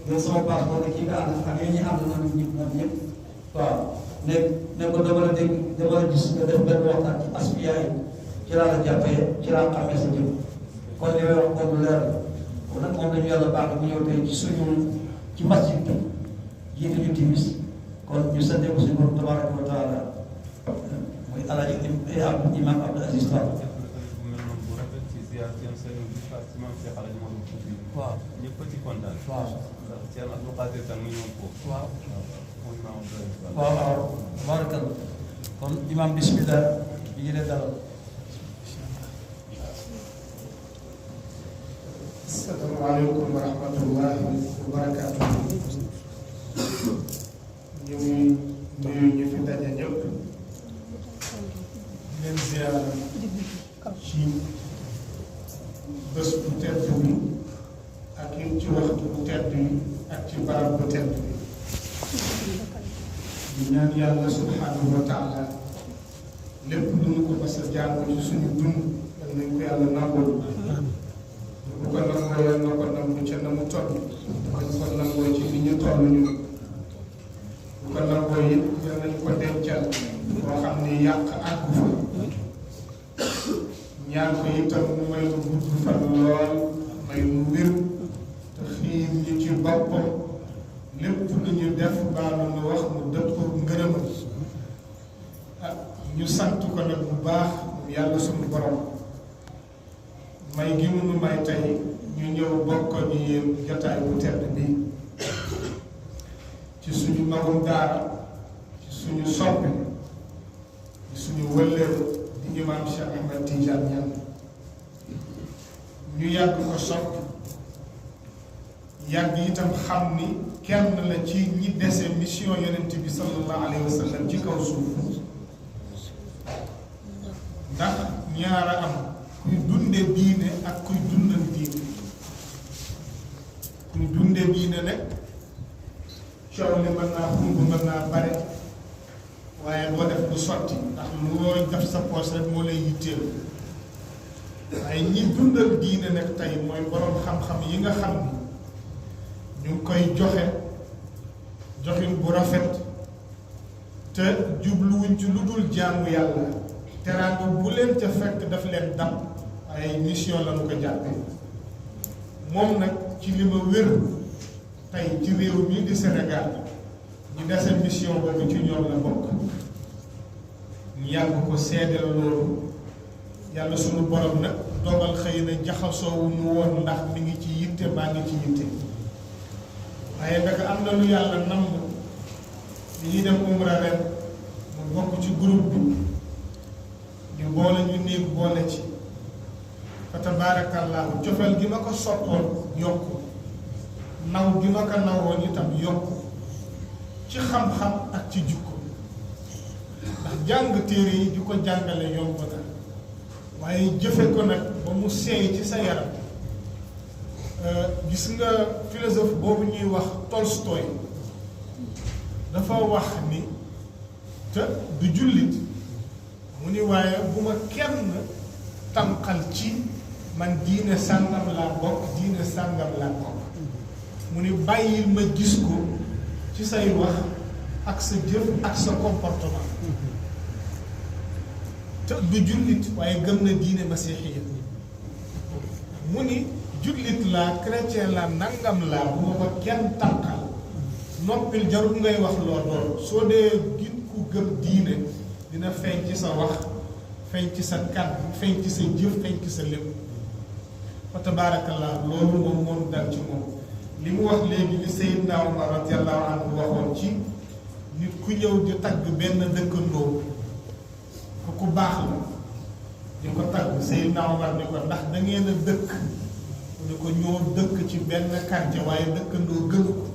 yow sama passeport kii nga ànd ak yéen ñi ànd na ñoom ñëpp waaw ne ko dama la dégg dama la gis nga def benn waxtaan ci asfiya yi ci laa la jàppee ci laa xamee sa jëm kon li may wax kon lu leer la kon nag moom dañu yàlla baax mu ñëw tey ci suñu ci masjid bi jiite ñu timis kon ñu sante ko suñu borom tabaraka wa taala muy alaaji imam Abdou Aziz Fall waaw ñëpp ci kontaan. waaw ndax Thierno Abdou Khadir tam mu ñëwoon foofu. waaw mooy Imam Abdou Aziz Fall. waaw waaw barakallah kon imam bismillah bi ñu leen dalal asalaamaaleykum wa rahmatullahi wa barakaatuh. ñu ngi nuyu ñu fi daje ñëpp leen ziyaara ci bés bu tedd bi ak it ci waxtu bu tedd bi ak ci barab bu tedd bi di ñaan yàlla subhanahu wa taala lépp lu ñu ko mas a jàng ci suñu dund yal nañ ko yàlla nangul bu ko nangoo yal na ko nangu ca na mu toll dañ ko nangoo ci li ñu toll ñu bu ko nangoo it yal nañ ko dencal boo xam ne yàq àggu fa ñaan ko itam mu may lu gudd fan lool may lu wér te xiir ñu ci boppam lépp lu ñu def baalu nu wax mu dëpp ngërëmal ñu sant ko nag bu baax yàlla suñu borom may gi mu nu may tey ñu ñëw bokk ñu yéen jotaay bu tedd bi ci suñu magum daara ci suñu soppe ci suñu wëllëre di imam Cheikh Ahmed Tidiane Niane ñu yàgg ko sopp yàgg itam xam ni kenn la ci ñi dese mission yonent bi sallallahu alayhi wa sallam ci kaw suuf ndax ñaara am kuy dunde diine ak kuy dundal diine kuy dunde diine nag coow li mën naa xumb mën naa bare waaye boo def du sotti ndax loo def sa poos rek moo lay yitteel waaye ñi dundal diine nag tey mooy boroom xam-xam yi nga xam ni ñu ngi koy joxe joxin bu rafet te jubluwuñ ci lu dul jaamu yàlla teraanga bu leen ca fekk daf leen dam ay mission la ñu ko jàppee moom nag ci li ma wér tey ci réew mi di Sénégal ñu dese mission boobu ci ñoom la bokk ñu yàgg ko seedeel loolu yàlla sunu borom nag dogal xëy na jaxasoowu mu woon ndax mi ngi ci yitte maa ngi ci yitte waaye nag am na lu yàlla namm li ñuy dem umra ren mu bokk ci groupe bi ñu boole ñu néeg boole ci fa tabaarakallaahu cofeel gi ma ko soppoon yokku naw gi ma ko nawoon itam yokku ci xam-xam ak ci jikko ndax jàng téere yi di ko jàngale yomb na waaye jëfe ko nag ba mu seey ci sa yaram gis nga philosophe boobu ñuy wax Tolstoy dafa wax ni te du jullit mu ni waaye bu ma kenn tànqal ci man diine sàngam laa bokk diine sàngam laa bokk mu ni bàyyil ma gis ko ci say wax ak sa jëf ak sa comportement te du jullit waaye gëm na diine masiixiya mu ni jullit laa chrétien laa nangam laa bu ma ko kenn tànqal noppil jarul ngay wax loo doon soo dee gin ku gëm diine dina feeñ ci sa wax feeñ ci sa kàddu feeñ ci sa jëf feeñ ci sa lépp fa tabaarakallah loolu moom moom dal ci moom li mu wax léegi li Seydina Omar radiyallahu anhu waxoon ci nit ku ñëw di tagg benn dëkkandoo ku baax la di ko tagg Seydina Omar ni ko ndax da ngeen a dëkk mu ne ko ñoo dëkk ci benn quartier waaye dëkkandoo gënu ko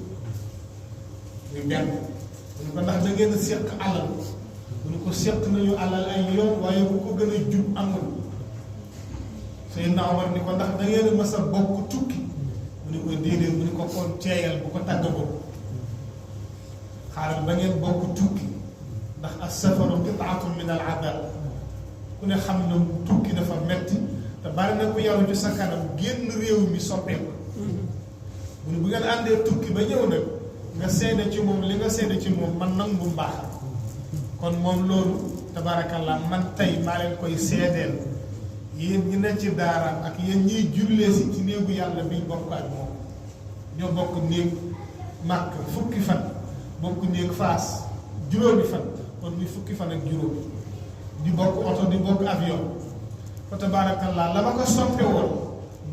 muy benn mu ne ko ndax da ngeen a séq alal mu ne ko séq nañu alal ay yoon waaye bu ko gën a jub amul Seydina Omar ni ko ndax da ngeen a mës a bokk tukki mu ne ko déedéet mu ne ko kon teeyal bu ko tagg boobu xaaral ba ngeen bokk tukki ndax as-safaru qit'atun min al-'adab ku ne xam na tukki dafa metti te bari na ku yaru ci sa kanam génn réew mi soppeeku mu ne bu ngeen àndee tukki ba ñëw nag nga seede ci moom li nga seede ci moom man nangu mbaaxam kon moom loolu tabaarakallah man tey maa leen koy seedeel yéen ñi ne ci daaraam ak yéen ñiy jullee si ci néegu yàlla bi bokk ak moom ñoo bokk néeg màkk fukki fan bokk néeg faas juróomi fan kon muy fukki fan ak juróomi di bokk oto di bokk avion fa tabaarakallah la ma ko soppe woon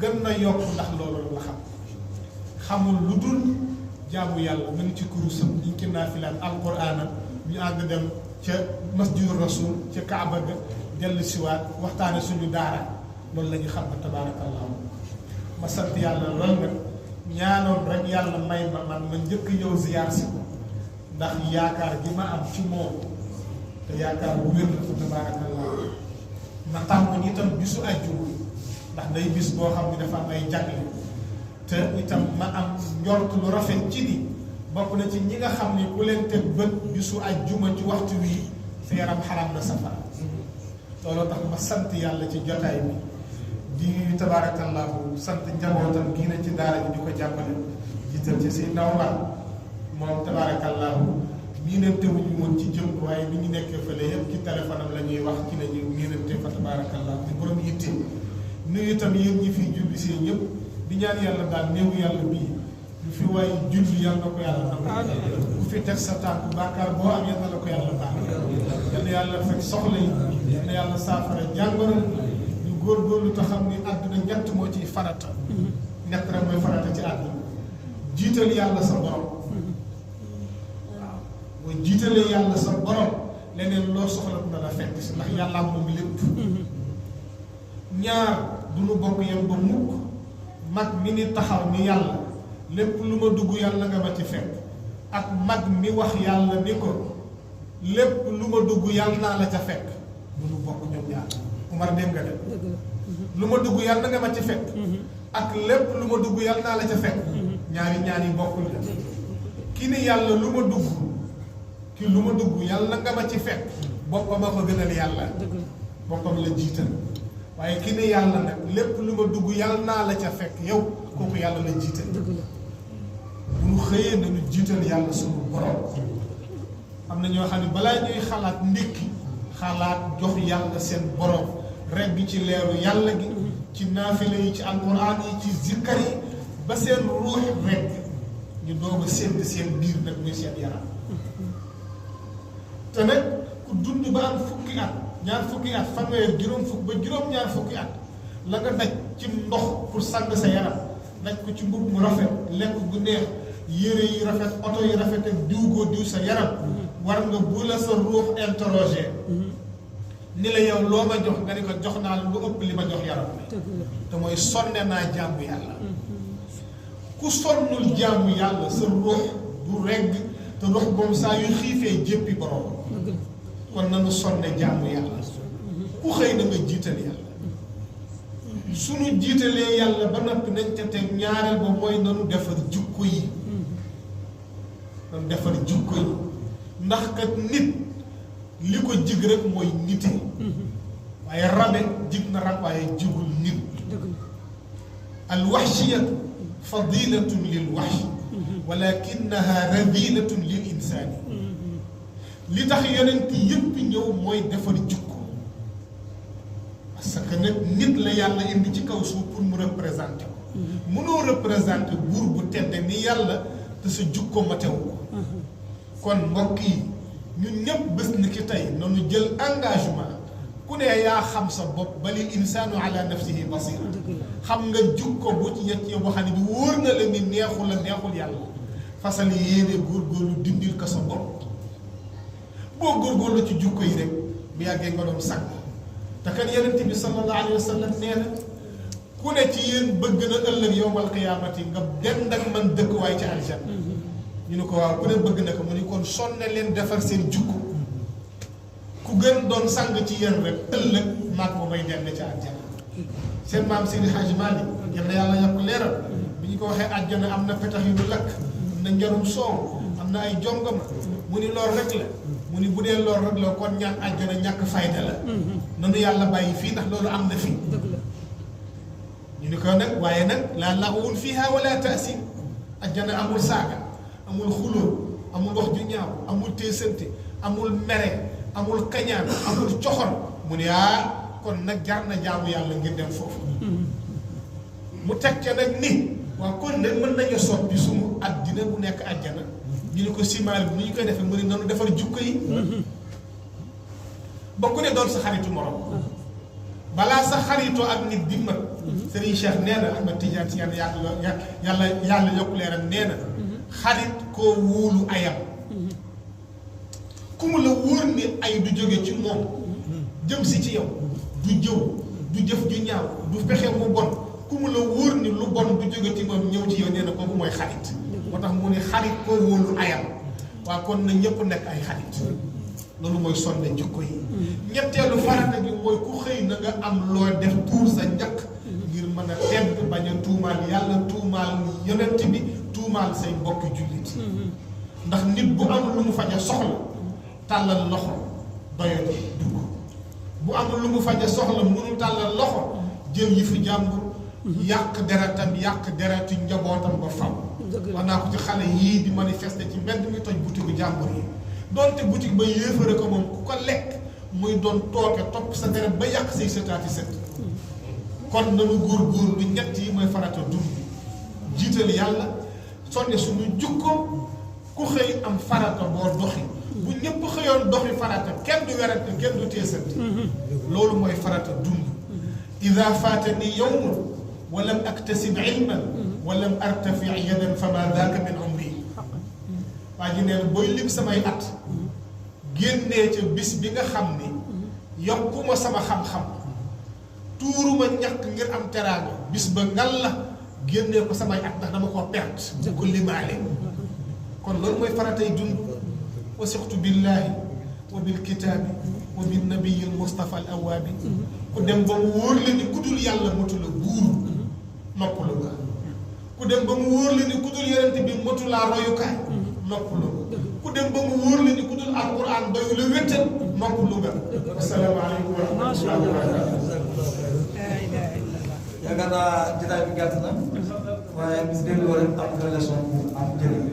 gën na yokk ndax loolu la xamul lu dul jaamu yàlla mu ngi ci kurusam ñu ci naafilaan alquraana ñu àgg dem ca masjidu rasul ca kaaba ga dellu siwaat waxtaane suñu daara loolu la ñu xam ne tabaarakallah ma sant yàlla lool nag ñaanoon rek yàlla may ma man ma njëkk ñëw ziyaar si ko ndax yaakaar gi ma am ci moom te yaakaar bu wér la fa tabaarakallah ma tàmm itam bisu àjjuma ndax day bis boo xam ne dafa am ay jagle te itam ma am njort lu rafet ci ni bokk na ci ñi nga xam ne ku leen teg bët bisu àjjuma ci waxtu wi sa yaram xaram na safara looloo tax ma sant yàlla ci jotaay bi di tabaarakallahu sant njabootam kii na ci daara ji di ko jàppale jiital ci si ndaw man moom tabaarakallahu miinante wuñu woon ci jëm waaye bi ñu nekkee fële yëpp ci téléphone am la ñuy wax ci la ñuy miinante fa tabaarakallahu di borom yitte nuyu itam yéen ñi fiy julli see ñëpp di ñaan yàlla daal néewu yàlla bii lu fi waaye julli yàlla na ko yàlla nangu ku fi teg sa tànk bàkkaar boo am yàlla na ko yàlla baax yal na yàlla fekk soxla yi yal na yàlla saafara jàngoro ñu góorgóorlu te xam ni àdduna ñett moo ciy farata ñett rek mooy farata ci àdduna jiital yàlla sa borom waaw mooy jiitalee yàlla sa borom leneen loo soxla na la fekk si ndax yàlla moom lépp ñaar du nu bokk yem ba mukk mag mi ni taxaw ni yàlla lépp lu ma dugg yàlla nga ma ci fekk ak mag mi wax yàlla ni ko lépp lu ma dugg yàlla naa la ca fekk du nu bokk ñoom ñaar Umar dégg nga de lu ma dugg yàlla nga ma ci fekk ak lépp lu ma dugg yàlla naa la ca fekk ñaari bokkul la ki ni yàlla lu ma dugg ki lu ma dugg yàlla nga ma ci fekk boppam a ko gënal yàlla boppam la jiital waaye ki ne yàlla nag lépp lu ma dugg yàlla naa la ca fekk yow kooku yàlla la jiital bu ñu xëyee nañu jiital yàlla suñu borom am na ñoo xam ne balaa ñuy xalaat ndékki xalaat jox yàlla seen borom rek gi ci leeru yàlla gi ci naafila yi ci alquran yi ci zikkar yi ba seen ruux rek ñu doog a sédd seen biir nag muy seen yaram te nag ku dund ba am fukki at ñaar fukki at fanweer juróom fukk ba juróom-ñaar fukki at la nga daj ci ndox pour sang sa yaram daj ko ci mbubb mu rafet lekk gu neex yére yi rafet oto yi rafet ak diw goo diw sa yaram war nga bu la sa ruux interroger ni la yow loo ma jox nga ni ko jox naa lu ëpp li ma jox yaram te mooy sonne naa jaamu yàlla ku sonnul jaamu yàlla sa ruux du regg te ruux boobu saa yu xiifee jéppi borom kon nanu sonne jaamu yàlla ku xëy na nga jiital yàlla suñu jiitalee yàlla ba noppi nañ ca teg ñaareel ba mooy nanu defar jukko yi nanu defar jukko yi ndax kat nit li ko jig rek mooy nite waaye rabe jig na rab waaye jigul nit al waxshiyatu fadilatun lil waxshi walakinaha radilatun lil insaani li tax yonent yëpp ñëw mooy defar jukko parce que nag nit la yàlla indi ci kaw suuf pour mu représenter ko mënoo représenter buur bu tedde ni yàlla te sa jukko ma tew ko kon mbokk yi ñun ñëpp bés ni ki tey noonu jël engagement ku ne yaa xam sa bopp balil insaanu ala nafsihi basira xam nga jukko bu ci yet yow boo xam ne bi wóor na la ni neexul la neexul yàlla fasal yéene góorgóorlu dindil ko sa bopp boo góorgóorlu ci jukko yi rek bu yàggee nga doon sànq te kan yonent bi sallallahu alayhi wa sallam nee na ku ne ci yéen bëgg na ëllëg yowmal qiyaamati nga dend ak man dëkk waaye ci aljanna ñu ne ko waaw ku ne bëgg na ko mu ni kon sonne leen defar seen jukko ku gën doon sang ci yéen rek ëllëg maag ma may dend ci aljanna seen maam Seydi Hadji Malick yal na yàlla yokk leeral bi ñu ko waxee àjjana am na petax yu du lakk am na njarum soow am na ay jongama mu ni lool rek la mu ni bu dee lool rek la kon ñaan àjjana ñàkk fayda la nanu yàlla bàyyi fii ndax loolu am na fii ñu ni ko nag waaye nag laa laxwun fiiha wala taasim àjjana amul saaga amul xuloo amul wax ju ñaaw amul téesante amul mere amul kañaan amul coxor mu ne kon nag jar na jaamu yàlla ngir dem foofu mu teg ca nag ni waaw kon nag mën nañu soppi suñu àddina bu nekk àjjana ñu ne ko simaal bi ni ñu koy defee mu ne noonu defar jukko yi ba ku ne doon sa xaritu morom balaa sa xaritoo ak nit di mat Serigne Cheikh nee na Ahmed Tidiane si yàlla yokku leeram nee na xarit koo wóolu ayam ku mu la wóor ni ay du jóge ci moom jëm si ci yow du jëw du jëf ju ñaaw du fexe mu bon ku mu la wóor ni lu bon du jóge ci moom ñëw ci yow nee na kooku mooy xarit moo tax mu ne xarit koo wóolu ayam waa kon na ñëpp nekk ay xarit loolu mooy sonde jikko yi ñetteelu farata gi mooy ku xëy na nga am loo def tuur sa njëkk ngir mën a tedd bañ a tuumaal yàlla tuumaal yonent bi tuumaal say mbokki jullit ndax nit bu am lu mu faja soxla tàllal loxo doyal dugg bu am lu mu faja soxla mënu tàllal loxo jël yi fi jàmbur yàq deretam yàq dereti njabootam ba faw wax naa ko ci xale yii di manifester ci mbedd mi toj butigu jàmbur yi doonte boutique ba yéefare ko moom ku ko lekk muy doon tooke topp sa deret ba yàq say setaati set kon nanu góor-góor lu ñett yi mooy farata dund jiital yàlla sonne suñu jukko ku xëy am farata boo doxi bu ñëpp xëyoon doxi farata kenn du werante kenn du teesante loolu mooy farata dund ida faatani yawmun walam aktasib ilman walam artafi yadan fama daaka min umri waa ji nee na booy lim samay at génnee ca bis bi nga xam ni yokkuma sama xam-xam tuuruma ñàkk ngir am teraanga bis ba ngal la génnee ko samay at ndax dama koo perte bu ko limaale kon loolu mooy faratay dund wasiqtu billahi wa bil kitaabi wa bin nabiyil mustafa al awaabi ku dem ba mu wóor la ni ku dul yàlla motu la buur noppalu nga ku dem ba mu wóor la ni ku dul yonent bi motu laa royukaay noppalu nga ku dem ba mu wóor la ni ku dul alquran doyu la wéttal noppalu nga asalaamaaleykum wa rahmatullahi wa barakatuh yaakaar naa jotaay bi gàtt na waaye bu dégloo rek am nga leçon bu am njëriñ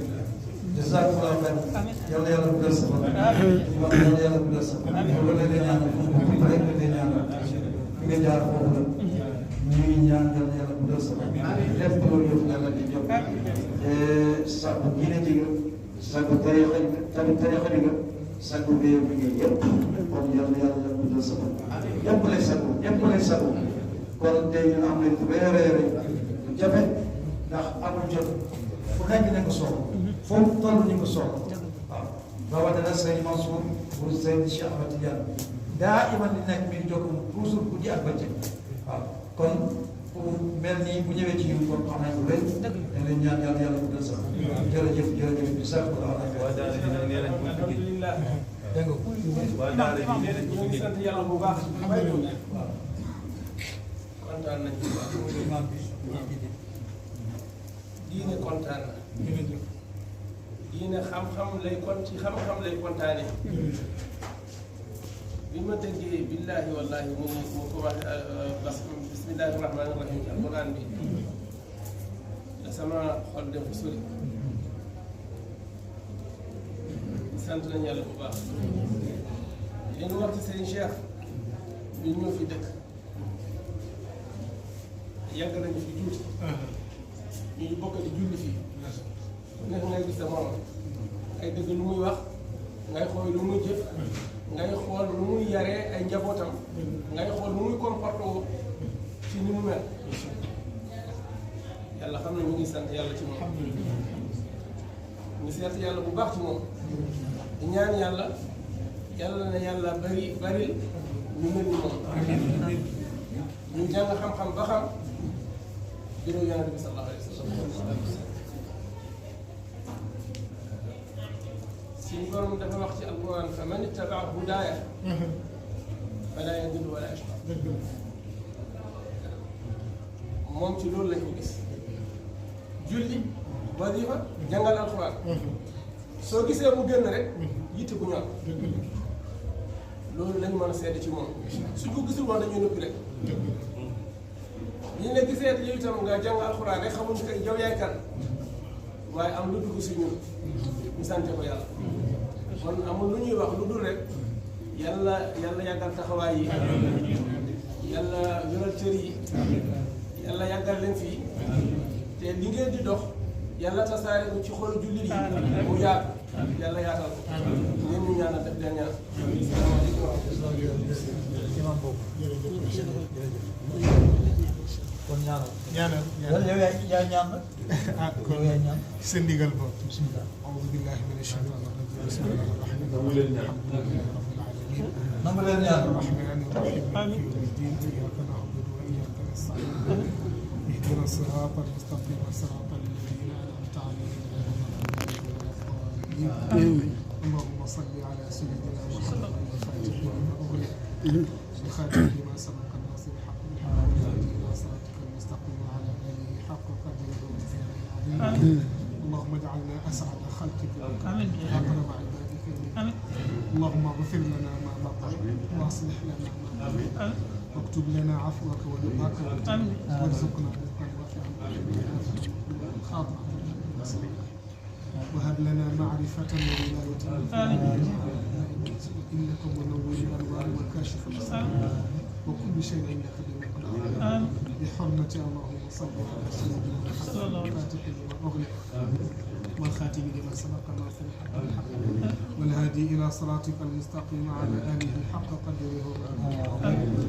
jazakumullahu xayr yal na yàlla guddal sa fan yal na yàlla guddal sa fan loolu la ñuy ñaan foofu rek la ñuy ñaan fi nga jaar foofu la ñu ngi ñaan yal na yàlla guddal sa fan lépp loolu yëpp yàlla di jox sàkku diine ji nga sàkku tariixa tamit tariixa bi nga sàkku réew mi nga yëpp kon yal na yàlla guddal sa fan yëpp lay sàkku yëpp lay sàkku kon tey ñu am nañ réeréer lu jafe ndax amul jot fu nekk ne ko soxla foofu toll ñu ko soxla waaw rawatina sëñ Mansour pour sëñ Cheikh Ahmed Tidiane daa iman di nekk mi jokk toujours guddi ak bëccëg waaw kon pour mel nii bu ñëwee ci ñun kon xam nañ ko rëy dañ leen ñaan yàlla yàlla guddal sax jërëjëf jërëjëf bi sax waa daara ji nag nee nañ bu ñu dégg nga waa daara ji nee nañ bu ñu sant yàlla bu baax waaw kontaan nañ bu baax diine kontaan na diine xam-xam lay ci xam-xam lay kontaane bi ma déggee billaahi wallaahi mu ko wax bismillaahi rahmaani rahiim ci alquran bi la sama xol def sori sant nañ yàlla bu baax leen wax ci Serigne Cheikh bi ñoo fi dëkk yàgg nañu fi tuuti ñu bokk di julli fii nekk ngay gis sa morom ay dëgg lu muy wax ngay xool lu muy jëf ngay xool lu muy yaree ay njabootam ngay xool lu muy comporté wu ci ni mu mel yàlla xam ne ñu ngi sant yàlla ci moom ñu ngi sant yàlla bu baax ci moom di ñaan yàlla yàlla na yàlla bari ñu mel ni moom ñu jàng xam-xam ba xam juróom yonent bi sallallahu alayhi wa sallam suñu borom dafa wax ci alquran fa man ittabaa hudaaya fala yadillu wala yashqa moom ci loolu lañ ko gis julli wadifa jàngal alquran soo gisee mu génn rek yitte bu ñor loolu lañ mën a seede ci moom su ko gisul woon dañuy noppi rek ñu ne gisee yow itam nga jàng alxuraan rek xamuñ ko yow yaay kan waaye am lu dugg si ñun ñu sante ko yàlla kon amul lu ñuy wax lu dul rek yàlla yàggal taxawaay yi yàlla wéral cër yi yàlla yàggal leen fii te li ngeen di dox yàlla tasaare ko ci xol jullit yi mu yaatu yàlla yaatal ko ñeen ñu ñaanal def leen ñaan kon ñaanal. ñaanal yow yaa ñaan nag. ah kon seen ndigal boobu. bismillah. a'uuzu billahi mina shaytaani rajiim. bismillahi rahmaani rahiim. nangu leen ñaan. الرحمن الرحيم مالك يوم الدين إياك نعبد وإياك نستعين اهدنا الصراط المستقيم صراط الذين أنعمت عليهم غير المغضوب عليهم ولا الضالين اللهم صل على سيدنا محمد الفاتح لما أغلق الخاتم لما سبق الناصر الحق بالحق والهادي إلى صراطك المستقيم وعلى آله حق قدره ومقداره العظيم اللهم اجعلنا أسعد خلقك وأقرب عبادك إليك اللهم اغفر لنا ما مضى واصلح لنا ما بقي واكتب لنا عفوك ورضاك وارزقنا رزقا واسعا خاطئا وهب لنا معرفة وولاية إنك منور الأنوار وكاشف الأسرار وكل شيء عندك بمقدار بحرمة اللهم صل على سيدنا محمد الفاتح لما أغلق والخاتم لما سبق الناصر الحق بالحق والهادي إلى صراطك المستقيم على آله حق قدره ومقداره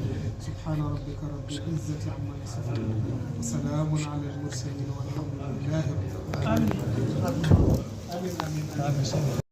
سبحان ربك رب العزة عما يصفون وسلام على المرسلين والحمد لله رب العالمين. آمين آمين آمين.